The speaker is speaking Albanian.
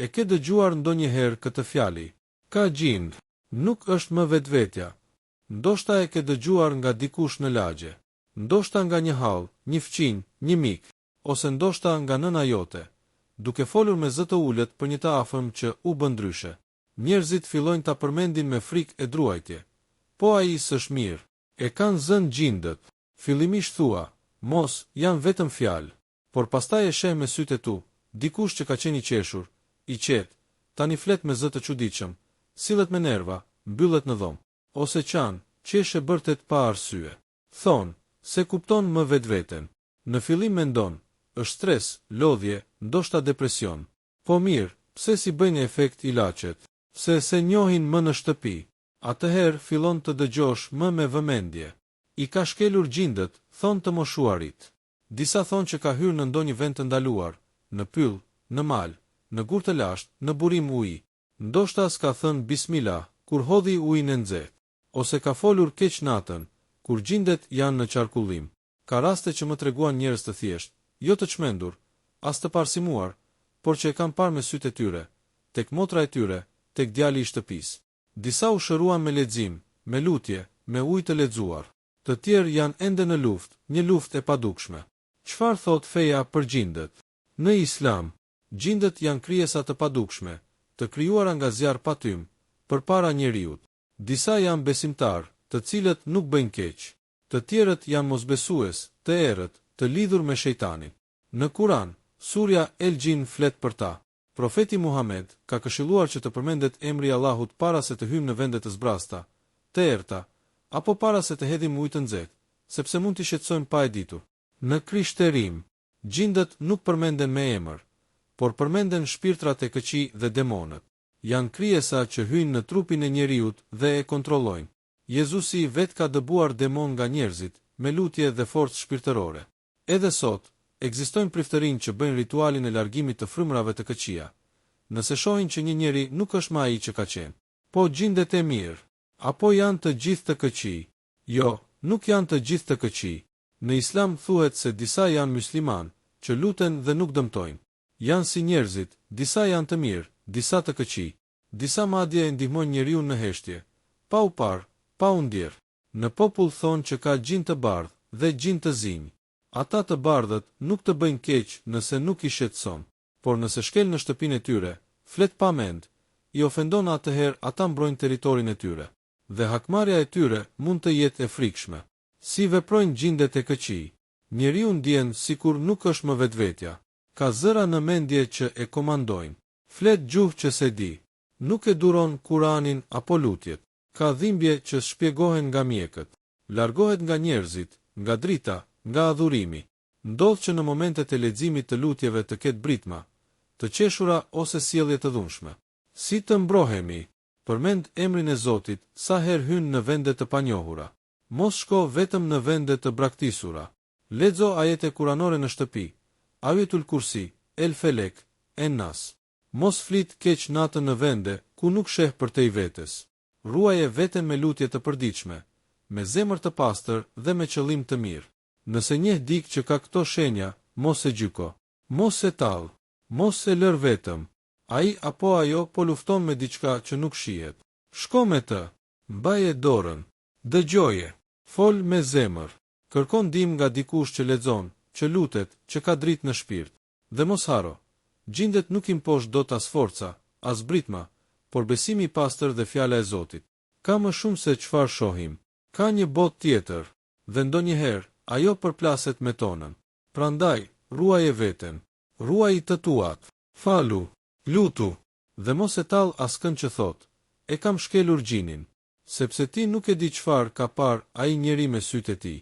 E ke dëgjuar ndonjëherë këtë fjali? Ka xhind. Nuk është më vetvetja. Ndoshta e ke dëgjuar nga dikush në lagje. Ndoshta nga një hallë, një fqinj, një mik. Ose ndoshta nga nëna jote, duke folur me zë të ulët për një të afërm që u bë ndryshe. Njerëzit fillojnë ta përmendin me frikë e druajtje. Po ai s'është mirë. E kanë zënë xhindët. Fillimisht thua, mos, janë vetëm fjalë. Por pastaj e sheh me sytë e tu, dikush që ka qenë i qeshur, i qetë, tani flet me zë të çuditshëm, sillet me nerva, mbyllet në dhomë. Ose qan, qesh e bërtet pa arsye. Thonë, s'e kupton më vetveten. Në fillim mendon, është stres, lodhje, ndoshta depresion. Po mirë, pse s'i bëjnë efekt ilaçet? Se s'e njohin më në shtëpi. Atëherë fillon të dëgjosh më me vëmendje. I ka shkelur xhindët, thonë të moshuarit. Disa thonë që ka hyrë në ndonjë vend të ndaluar, në pyll, në mal, në gur të lashtë, në burim uji. Ndoshta s'ka thënë Bismilah kur hodhi ujin e nxehtë. Ose ka folur keq natën, kur xhindet janë në qarkullim. Ka raste që më treguan njerëz të thjeshtë, jo të çmendur, as të paarsimuar, por që e kanë parë me sytë e tyre, tek motra e tyre, tek djali i shtëpisë. Disa u shëruan me lexim, me lutje, me ujë të lexuar. Të tjerë janë ende në luftë, një luftë e padukshme. Çfarë thotë feja për xhindët? Në Islam, xhindët janë krijesa të padukshme, të krijuara nga zjarr pa tym, përpara njeriut. Disa janë besimtarë, të cilët nuk bëjnë keq. Të tjerët janë mosbesues, të errët, të lidhur me shejtanin. Në Kuran, surja El-Xhinn flet për ta. Profeti Muhamed ka këshilluar që të përmendet emri i Allahut para se të hyjmë në vende të zbrazëta, të errëta, apo para se të hedhim ujë të nxehtë, sepse mund t'i shqetësojmë pa e ditur. Në krishterim, xhindët nuk përmenden me emër, por përmenden shpirtrat e këqij dhe demonët. Janë krijesa që hyjnë në trupin e njeriut dhe e kontrollojnë. Jezusi vetë ka dëbuar demonë nga njerëzit, me lutje dhe forcë shpirtërore. Edhe sot, ekzistojnë priftërinj që bëjnë ritualin e largimit të frymërave të këqija, nëse shohin që një njeri nuk është më ai që ka qenë. Po xhindet e mirë? Apo janë të gjithë të këqij? Jo, nuk janë të gjithë të këqij. Në Islam thuhet se disa janë myslimanë, që luten dhe nuk dëmtojnë. Janë si njerëzit, disa janë të mirë, disa të këqij. Disa madje e ndihmojnë njeriun në heshtje, pa u parë, pa u ndjerë. Në popull thonë që ka xhinë të bardhë dhe xhinë të zinj. Ata të bardhët nuk të bëjnë keq nëse nuk i shqetëson. Por nëse shkel në shtëpinë e tyre, flet pa mend, i ofendon atëherë ata mbrojnë territorin e tyre. Dhe hakmarrja e tyre mund të jetë e frikshme. Si veprojnë xhindet e këqij? Njeriu ndjen sikur nuk është më vetvetja. Ka zëra në mendje që e komandojnë. Flet gjuhë që s'e di. Nuk e duron Kuranin apo lutjet. Ka dhimbje që s'shpjegohen nga mjekët. Largohet nga njerëzit, nga drita, nga adhurimi. Ndodh që në momentet e leximit të lutjeve të ketë britma, të qeshura ose sjellje të dhunshme. Si të mbrohemi? Përmend emrin e Zotit sa herë hyn në vende të panjohura. Mos shko vetëm në vende të braktisura. Lexo ajete kuranore në shtëpi, Ajetul Kursi, El Felek, En Nas. Mos flit keq natën në vende ku nuk sheh përtej vetes. Ruaje veten me lutje të përditshme, me zemër të pastër dhe me qëllim të mirë. Nëse njeh dikë që ka këto shenja, mos e gjyko. Mos e tall. Mos e lër vetëm. Ai apo ajo po lufton me diçka që nuk shihet. Shko me të. Mbaje dorën. Dëgjoje. Fol me zemër. Kërko ndihmë nga dikush që lexon, që lutet, që ka dritë në shpirt. Dhe mos harro, xhindet nuk i mposht dot as forca, as britma, por besimi i pastër dhe fjala e Zotit. Ka më shumë se çfarë shohim. Ka një botë tjetër. Dhe ndonjëherë, ajo përplaset me tonën. Prandaj, ruaje veten. Ruaji të tuat. Falu. Lutu. Dhe mos e tall askënd që thotë, E kam shkelur xhinin. Sepse ti nuk e di çfarë ka parë ai njeri me sytë e tij.